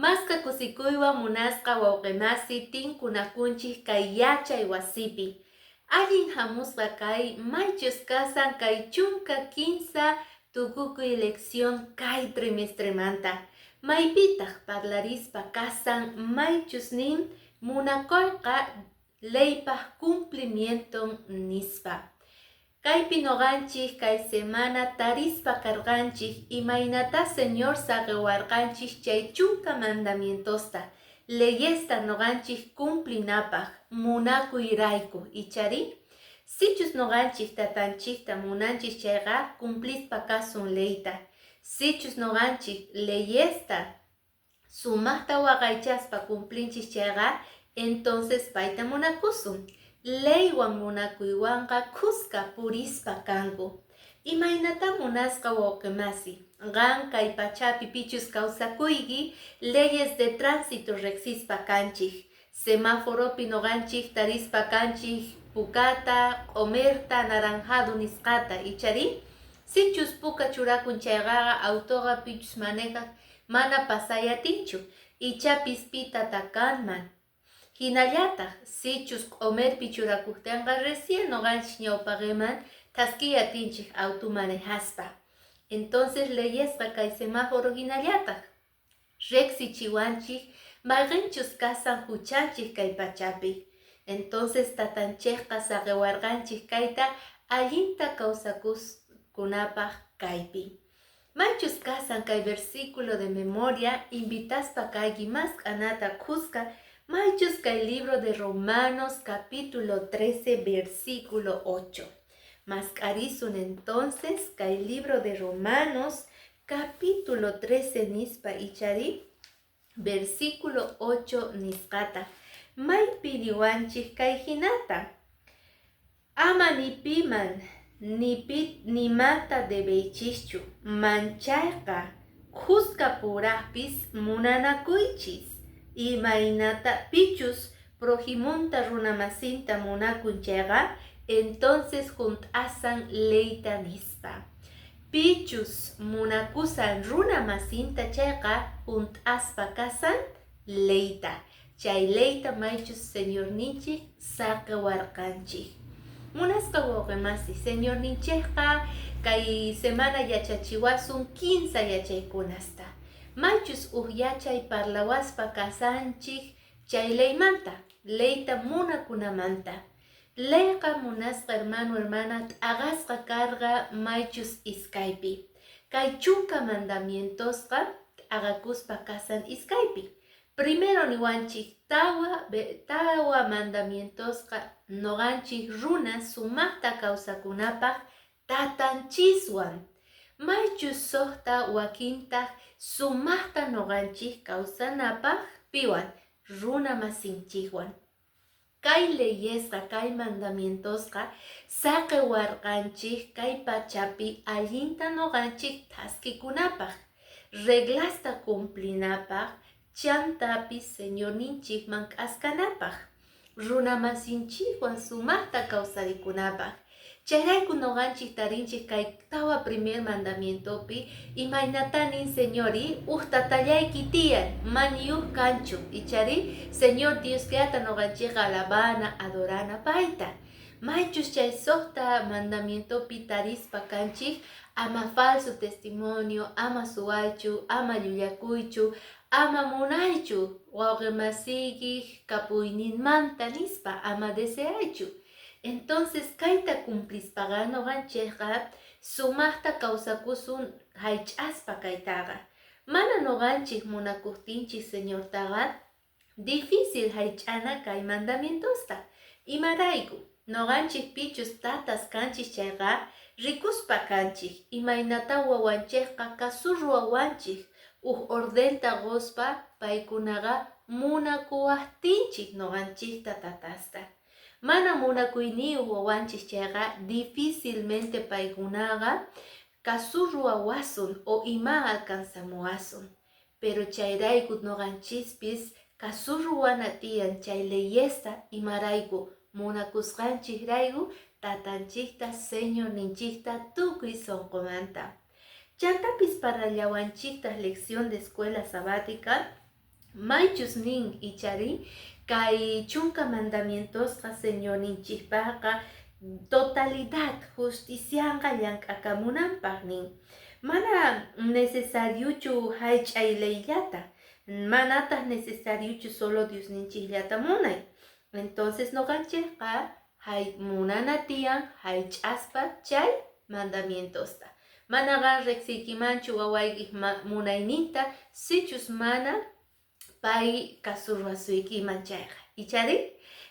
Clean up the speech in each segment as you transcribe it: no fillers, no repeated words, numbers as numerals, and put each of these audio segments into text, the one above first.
Maska kusikuywan munasqa wawqimasi tinkunakunchik kay yachay wasipi. Allin hamusqa kay maychus kasan kay 13 tukukuy lección kay trimestremanta. Maypitaq parlarispa kasan maychus nin munakoyqa leypaj cumplimienton nispa. Kaypi noqanchik kay semana tarispa karqanchik imaynatá Señor saqewarqanchik chay chunka mandamientosta, leyesta noqanchik cumplinapaj munakuyrayku, icharí? Sichus noqanchik tatanchikta munanchik chayqa cumplispa kasun leyta. Sichus noqanchik leyesta sumajta waqaychaspa cumplinchik chayqa, entonces payta munakusun. Leywan munakuywanqa khuska purispa kanku. Imaynatá munasqa wawqimasi, qan kay pachapi pichus kawsakuyki leyes de tránsito rejsispa kanchik, semáforopi noqanchik tarispa kanchik pukata, q'omerta, naranjado nisqata, icharí? Sichus puka churakun chayqaqa autoqa pichus manejaj mana pasay atinchu, ichapis pitata kanman. Jinallataj, sichus q'omerpi churakojtenqa recién noqanchej ñawpaqeman thaskiy atinchej auto manejaspa. Entonces leyesqa kay semáforo jinallataj rejsichiwanchej mayqenchus kasan juchanchej kay pachapi. Entonces tatanchejqa saqewarqanchej kayta allinta kawsakuskunapaj kaypi. Maychus kasan kay versículo de memoria invitaspa kayki mask'anata khuska maychus kay libro de Romanos capítulo 13 versículo 8. Mask'arisun entonces kay libro de Romanos capítulo 13 nispa ichari versículo 8 nisqata. Maypi niwanchik kay jinata. Ama ni piman ni pi nimata debeychischu, manchayqa khuska purajpis munanakuychis, imaynata pichus projimunta runamasinta munakun chayqa, entonces junt'asan leyta nispa. Pichus munakusan runamasinta chayqa junt'aspa kasan leyta. Chay leyta maychus Señorninchej saqewarqanchej. Munasqa wawqemasi, Señorninchejqa kay semana yachachiwasun kinsa yachaykunasta. Maychus uj yachay parlawaspa kasanchej chay leymanta, leyta munakunamanta. Leyqa munasqa hermano hermana t'aqasqa karqa maychus iskaypi. Kay chunka mandamientosqa t'aqakuspa kasan iskaypi. Primero niwanchik tawa mandamientosqa noqanchik runa sumajta kawsakunapaj tatanchiswan. Maychus sojta wakintaj sumajta noqanchik kawsanapaj piwan runa masinchikwan. Kay leyesqa, kay mandamientosqa saqewarqanchik kay pachapi allinta noqanchik thaskikunapaj, reglasta cumplinapaj, chantapis Señorninchikman k'askanapaj, runamasinchikwan sumajta kawsarikunapaj. Chayrayku noqanchik tarinchik kay tawa primer mandamientopi imaynatá nin Señori, uj tatallayki tiyan, maniyuj kanchu, icharí Señor Diosllata noqanchikqa alabana, adorana payta. Maychus chay sojta mandamientopi tarispa kanchik, ama falso testimonio, ama suwaychu, ama llullakuychu, ama munaychu wawqemasiykij kapuyninmanta nispa, ama deseaychu. Entonces kayta cumplispaqa noqanchejqa sumajta kawsakusun jaych'aspa kaytaqa. Mana noqanchej munakojtinchej Señortaqa difícil jaych'ana kay mandamientosta. Imarayku? Noqanchej pichus tatas kanchej chayqa rikuspa kanchej imaynatá wawanchejqa kasurruwawanchej uj ordenta qospa paykunaqa munakuwajtinchej noqanchejta tatasta. Mana munakuyniyoj wawanchej chayqa difícilmente paykunaqa kasurruwawasun o ima alcanzamuwasun. Pero chayrayku noqanchispis kasurruwana tiyan chay leyesta imarayku munakusqanchejrayku tatanchejta Señorninchejta tukuy sonqomanta. Chantapis parlallawanchejtaj lección de escuela sabática. Maychus nin ichari kay chunka mandamientosqa Señorninchikpaqqa totalidad justicianqa llank'akamunanpaq nin. Mana necesariochu haych'ay leyllata, manataq necesariochu solo Diosninchikllata munay. Entonces noqanchikqa hay munana tiyan haych'aspa chay mandamientosta. Manaqa riqsiykimanchu wawaykiq munayninta sichus mana pay kasurwasuykiman chayqa. Ichari?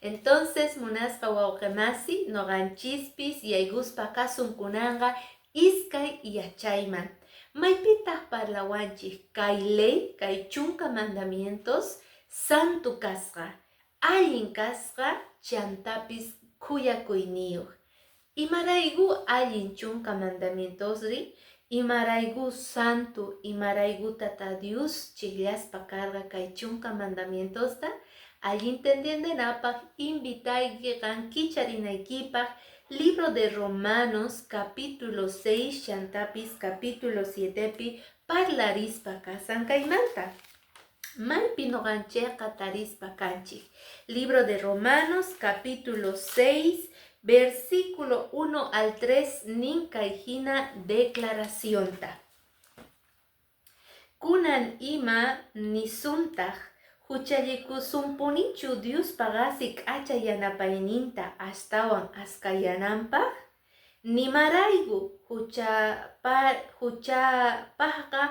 Entonces munasqa wawqemasi noqanchispis yaykuspa kasunkunanqa iskay yachayman. Maypitaq parlawanchik kay ley, kay chunka mandamientos santo kasqa, allin kasqa chantapis khuyakuyniyuq. Imarayku allin chunka mandamientosri? Imarayku santo, imarayku Tata Dios chijllaspa karqa kay chunka mandamientosta? Allinta entiendenapaj invitayki qan kicharinaykipaj libro de Romanos capítulo 6 chantapis capítulo 7pi parlarispa kasan kaymanta. Maypi noqanchejqa tarispa kanchik. Libro de Romanos capítulo 6 versículo 1 al 3 nin kay hina declaracionta. Kunan ima nisuntaj huchallikusunpunichu Diospa qasi k'acha yanapayninta astawan askayananpaj? Nimarayku huchapajqa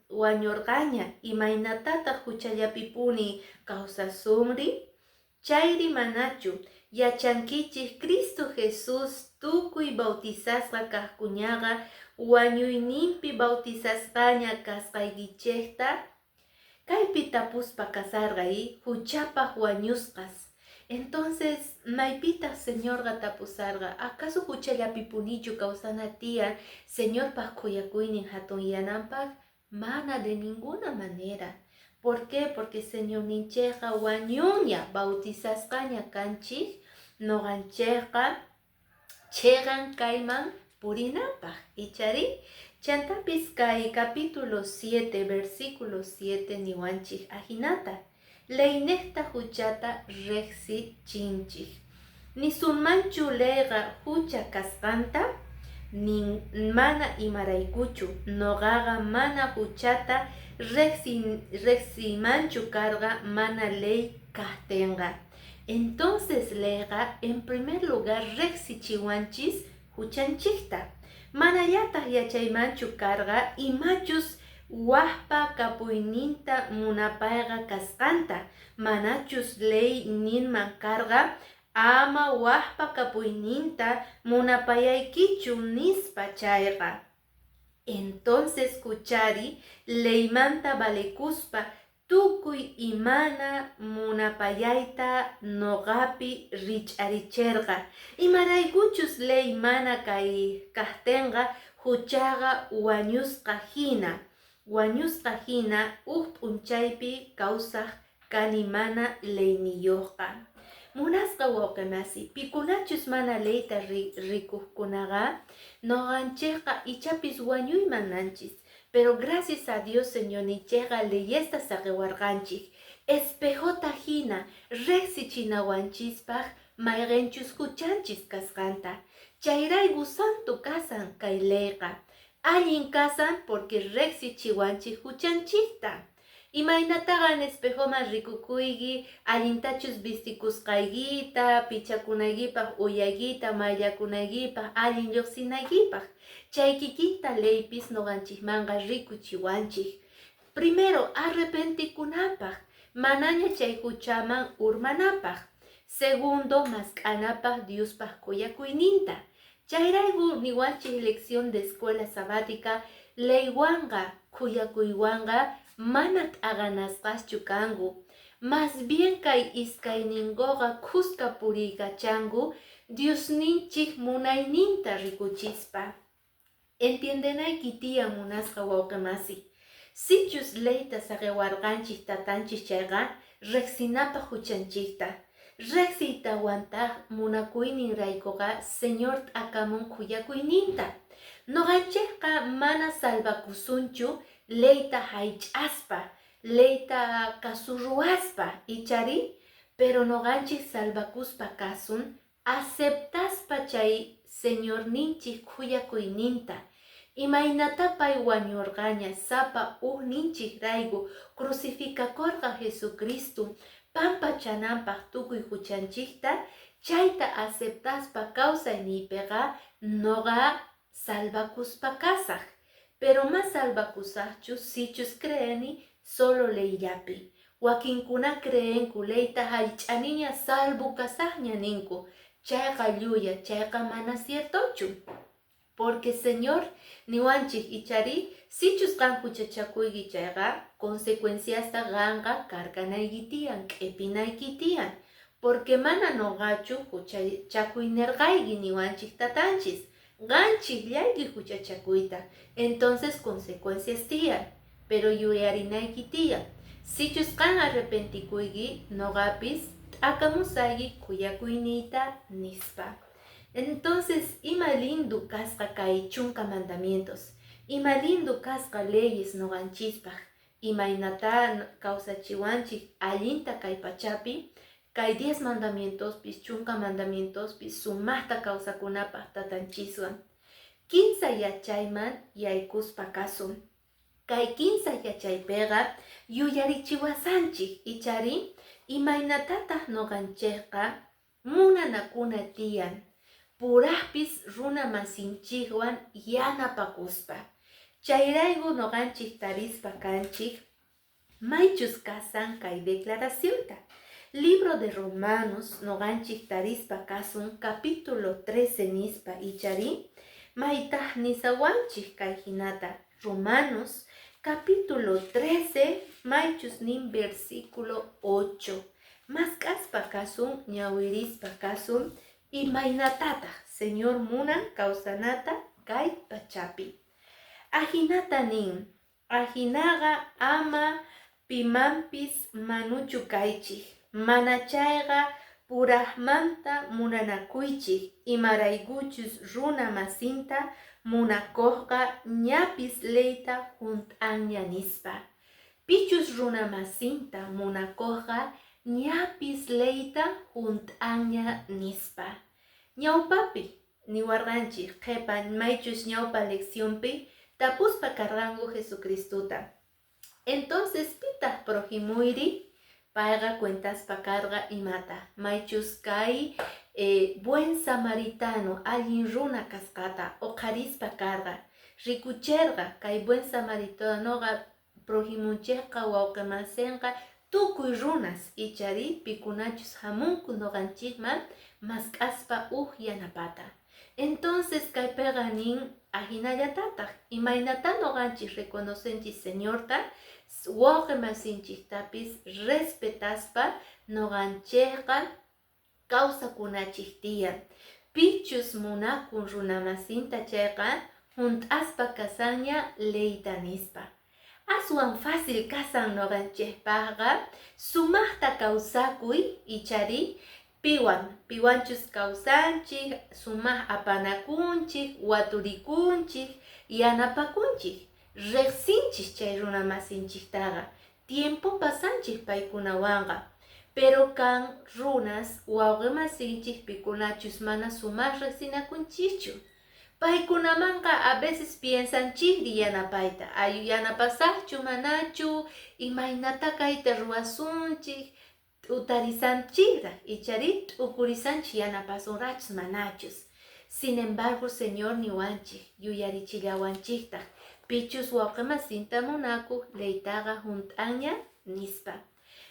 wañorqaña, imaynatataq huchallapipuni kawsasunri? Chayri manachu yachankichej Cristo Jesús tukuy bautizasqa kajkunaqa wañuyninpi bautizasqaña kasqaykichejta? Kaypi tapuspa kasarqa huchapaj wañusqas. Entonces, maypitaq Señorqa tapusarqa, acaso huchallapipunichu kawsana tiyan Señorpaj khuyakuynin hatunyananpaj? Mana de ninguna manera. ¿Por qué? Porque Señorninchejqa wañuña, bautizasqaña kanchik, noqanchejqa cheqan kayman purinapaj. Ichari? Chantapis kay capítulo 7, versículo 7 niwanchik ajinata. Leynejta huchata riqsichinchik. Nisunmanchu leyqa hucha kasqanta? Nin mana imaraykuchu. Noqaqa mana huchata riqsiymanchu karqa mana ley kajtinqa. Entonces leyqa en primer lugar riqsichiwanchis huchanchikta. Manallataq yachaymanchu karqa imachus wajpa kapuyninta munapayqa kasqanta. Manachus ley ninman karqa ama wajpa kapuyninta munapayaykichu nispa chayqa. Entonces huchari leymanta valekuspa tukuy imana munapayayta noqapi rich'aricherqa. Imaraykuchus ley mana kay kajtenqa huchaqa wañusqa hina. Wañusqa hina uj p'unchaypi kawsaj kani mana leyniyuqqa. Munasqa wawqimasi, pikunachus mana leyta rikuqkunaqa noqanchejqa ichapis wañuyman nanchis. Pero gracias a Dios Señorninchejqa leyesta saqiwarqanchik. Espejota hina riqsichinawanchispaj mayqinchus huchanchis kasqanta. Chayrayku santo kasan kay leyqa. Allin kasan porque riqsichiwanchik huchanchikta. Imaynataqa espejoman rikukuyki allintachus vistikusqaykita, pichakunaykipaj, uyaykita, mayllakunaykipaj, allin lluqsinaykipaj. Chay kikinta leypis noqanchikmanqa rikuchiwanchik. Primero, arrepentikunapaj, manaña chay huchaman urmanapaj. Segundo, mask'anapaj Diospaj khuyakuyninta. Chayrayku niwanchik lección de escuela sabática leywanqa khuyakuywanqa mana t'aqanasqaschu kanku. Más bien kay iskayninkuqa khuska puriykachanku Diosninchik munayninta rikuchispa. Entiendenayki tiyan munasqa wawqimasi. Sichus leyta saqiwarqanchik tatanchik chayqa riqsinapaj huchanchikta. Riqsiytawantaj munakuyninraykuqa Señor t'akamun khuyakuyninta. Noqanchikqa mana salvakusunchu leyta haych'aspa. Leyta kasuruwaspa, ichari? Pero noqanchej salvakuspa kasun aceptaspa chay Señorninchej khuyakuyninta, imaynatá pay wañorqaña sapa ujninchejrayku crucificakorqa Jesucristo pampachananpaj tukuy juchanchejta, chayta aceptaspa kawsayniypeqa noqa salvakuspa kasaj. Pero ma salvakusajchu sichus creeni solo leyllapi. Wakinkuna creenku leyta jallch'aniña salvo kasajña ninku. Chayqa llulla, chayqa mana ciertochu. Porque Señor niwanchej ichari, sichus qan juchachakuyki chayqa, consecuenciasta qanqa carganayki tiyan, q'epinayki tiyan. Porque mana noqachu juchachakuy nerqayki niwanchej tatanchis. Qanchejllayki juchachakuyta. Entonces consecuencias tiyan, pero yuyarinayki tiyan. Sichus qan arrepentikuyki, noqapis t'akamusayki khuyakuyniyta nispa. Entonces, ima lindo kasqa kay chunka mandamientos, ima lindo kasqa leyes noqanchispaj, imaynatá kawsachiwanchej allinta kay pachapi, kay 10 mandamientospis, chunka mandamientospis sumajta kawsakunapaj tatanchiswan. Kinsa yachayman yaykuspa kasun. Kay kinsa yachaypeqa yuyarichiwasanchej ichari imaynatataj noqanchejqa munanakuna tiyan, purajpis runa masinchejwan yanapakuspa. Chayrayku noqanchej tarispa kanchej maychus kasan kay declaracionta. Libro de Romanos noqanchej tarispa kasun capítulo 13 nispa ichari maytaj nisawanchej kay jinata. Romanos capítulo 13 maychus nin versículo 8. Mask'aspa kasun, ñawirispa kasun, imaynatataj Señor munan kawsanata kay pachapi. Ajinata nin, ajinaqa ama pimanpis manuchu kaychej, manachayqa purajmanta munanakuychej, imaraykuchus runa masinta munakojqa ñapis leyta junt'anña nispa. Pichus runa masinta munakojqa ñapis leyta junt'anña nispa. Ñawpapi niwarqanchej qhepa maychus ñawpa leccionpi tapuspa karqanku Jesucristota. Entonces pitaj projimuyri? Payqa cuentaspa karqa imata, maychus kay buen samaritano allin runa kasqata oqharispa karqa, rikucherqa kay buen samaritanoqa projimunchejqa wawqimasenqa tukuy runas ichari pikunachus jamunku noqanchejman mask'aspa uj yanapata. Entonces kaypeqa nin ajinallatataj imaynatá noqanchej reconocenchis Señorta, wawqimasinchejtapis respetaspa noqanchejqa kawsakunachej tiyan. Pichus munakun runamasinta chayqa junt'aspa kasanña leyta nispa. Aswan fácil kasan noqanchejpajqa sumajta kawsakuy ichari piwan, piwanchus kawsanchej, sumaj apanakunchej, waturikunchej, yanapakunchej, rejsinchej chay runamasinchejtaqa, tiempo pasanchej paykunawanqa. Pero kan runas wawqimasinchej pikunachus mana sumaj rejsinakunchejchu. Paykunamanqa a veces piensanchejri yanapayta, ayu yanapasajchu manachu, imaynatá kayta ruwasunchej, t'utarisanchejraj ichari t'ukurisanchej yanapasunrachus manachus. Sin embargo, Señor niwanchej, yuyarichillawanchejtaj, pichus wawqimasinta munakoj leytaqa junt'anña nispa.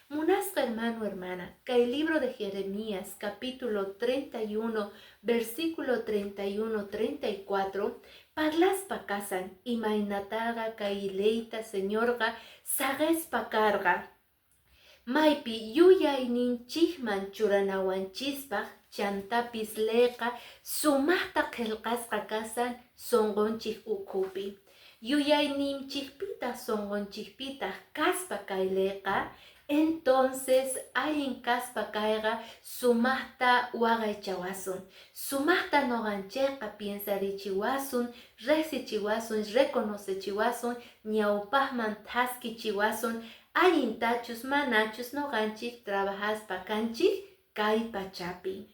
Munasqa hermano, hermana, kay libro de Jeremías, capítulo 31, versículo 31, 34, parlaspa kasan, imaynataqa kay leyta Señorqa saqespa karqa. Maypi yuyayninchejman churanawanchispaj chantapis leyqa sumajta qhelqasqa kasan sonqonchej ukhupi. Yuyayninchejpitaj sonqonchejpitaj kaspa kay leyqa, entonces allin kaspa kayqa sumajta waqaychawasun, sumajta noqanchejqa piensarichiwasun, rejsichiwasun, reconocechiwasun, ñawpajman thaskichiwasun, Allintachus manachus noqanchik trabajaspa kanchik kay pachapi.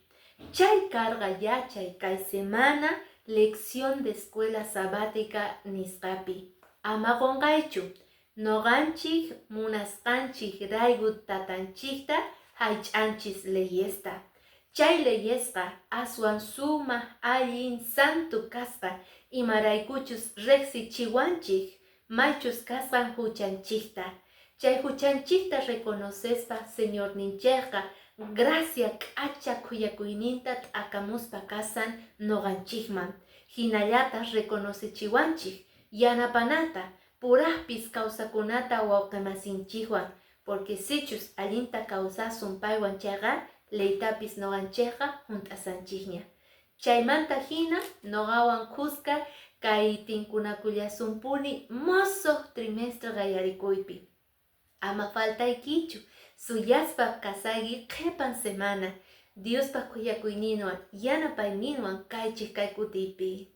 Chay karqa yachay kay semana lección de escuela sabática nisqapi. Ama qonqaychu, noqanchik munasqanchik rayku tatanchikta haych'anchis leyesta. Chay leyesqa aswan sumaj allin santo kasqa imaraykuchus riqsichiwanchik maychus kasqan huchanchikta. Chay huchanchikta reconocespa Señorninchikqa gracia k'acha khuyakuyninta t'akamuspa kasan noqanchikman. Hinallataq reconocechiwanchik yanapanata purajpis kawsakunata wawqimasinchikwan porque sichus allinta kawsasun paywan chayqa leytapis noqanchikqa hunt'asanchikña. Chaymanta hina noqawan khuska kay tinkunakullasunpuni mosoq trimestre qallarikuypi. Ama faltaykichu, suyaspa kasayki qhipan semana Diospa khuyakuyninwan yanapayninwan kaychik kay kutipi.